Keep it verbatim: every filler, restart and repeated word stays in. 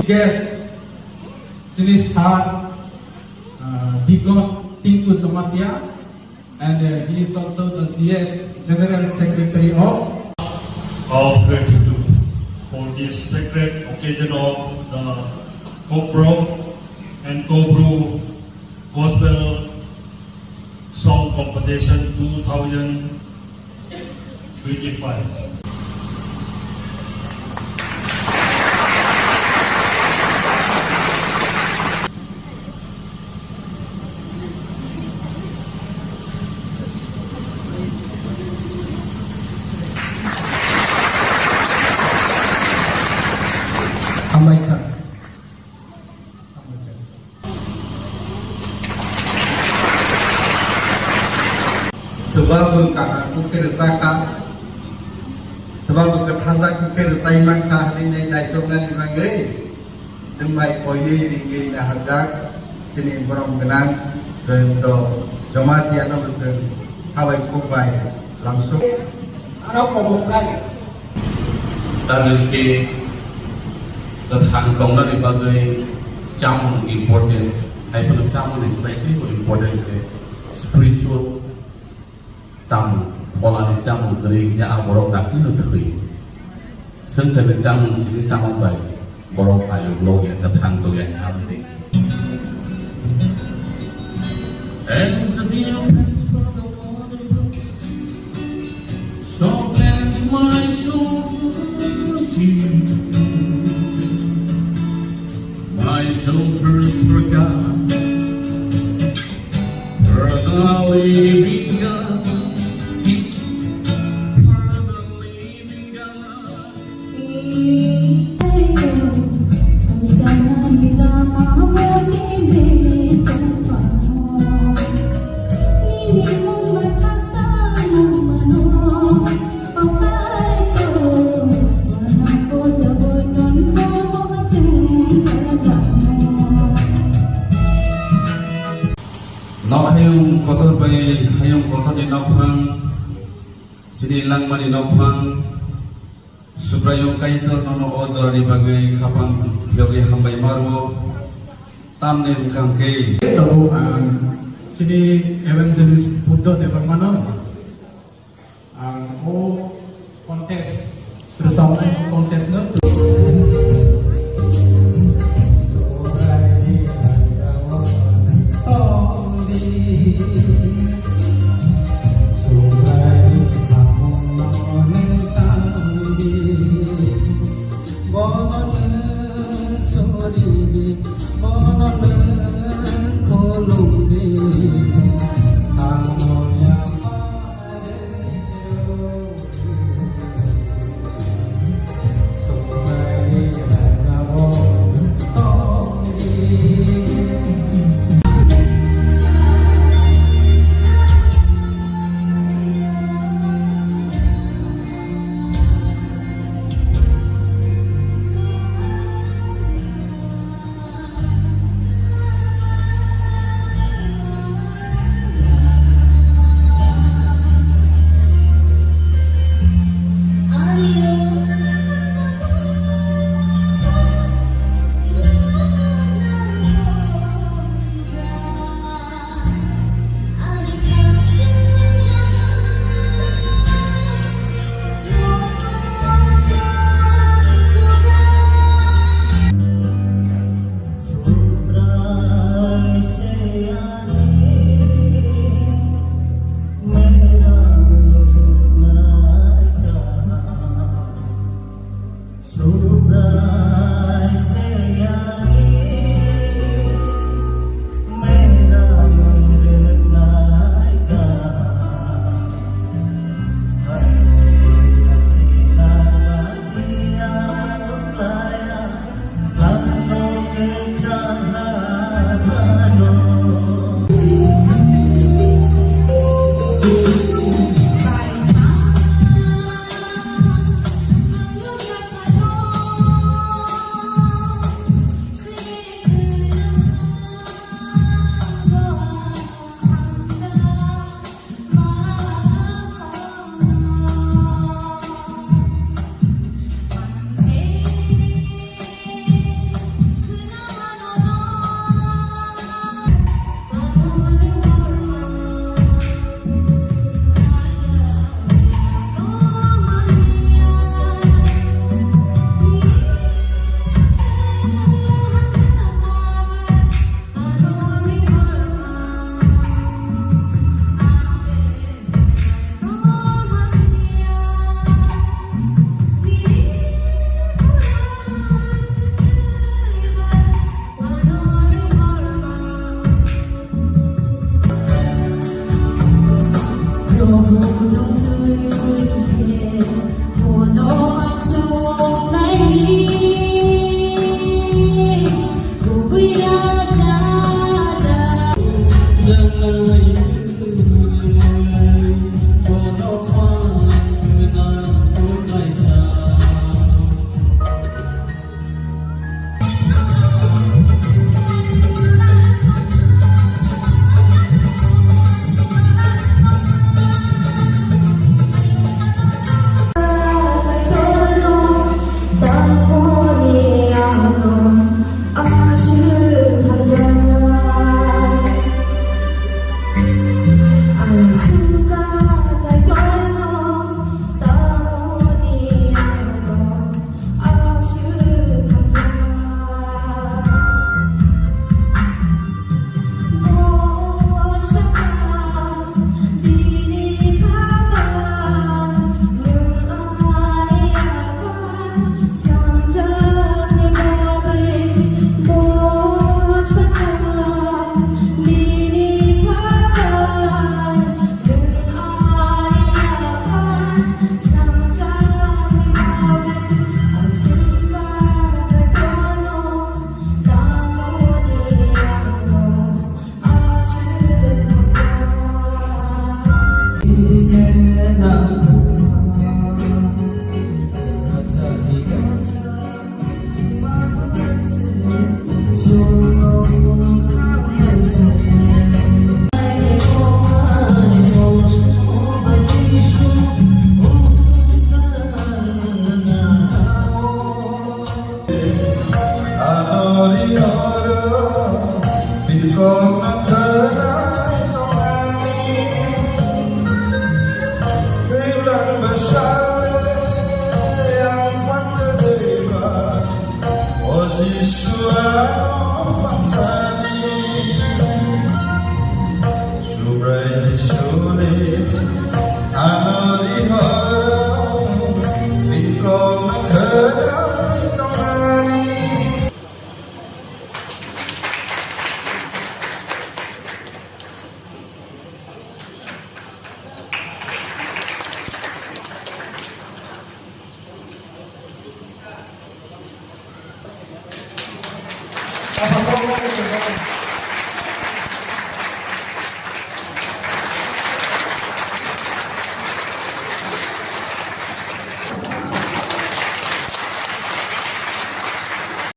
Guest, chini sir, uh, Dikon Tinku Jamatia, and, uh, he is also the G S General Secretary of. Of gratitude for this sacred occasion of the Kokborok and Kokbru Gospel Song Competition two thousand twenty-five. Hambai sir. Swbang bo kaham khe rwchapkha, swbang bo kwthajak khe rwchai mankha hwnwi nai naisoknani bagwi nwng bai koinwi ringwi naharjak chini borom gwnang Joyonto Jamatia no bo chwng sabai khuk bai lamsok. Aro kobok lai. Tamil khe kwthang tongnani bagwi chamung important, hai phano chamungni specially important khe spiritual chamung, pholani chamung kwrwi khe a borok daktino thwi. Swngcharni chamung simi chamung bai borok ayuk logi kwthang tongya aboni. As the deer pants for the water brooks, so pants my soul for thee. My soul thirsts for God, for the living God, for the living God. Nok hayung kotor bai hayung kotorni nokphang, chini langmani nokphang, Subraiyung Kaitor nono o jorani bagwi khapang phiyogwi hambai ma rwo, tamni wngkha hwnkhe. Tabuk ang chini evangelist Buddha Debbarmano ang o contest, rwchapnai contest no. Ori oro, bini kokno khwnai tongnani. Thwilang bwsale, ang phan kwthwiba, o Jisu ano bangsani. Subrai Jisuni, ano rihor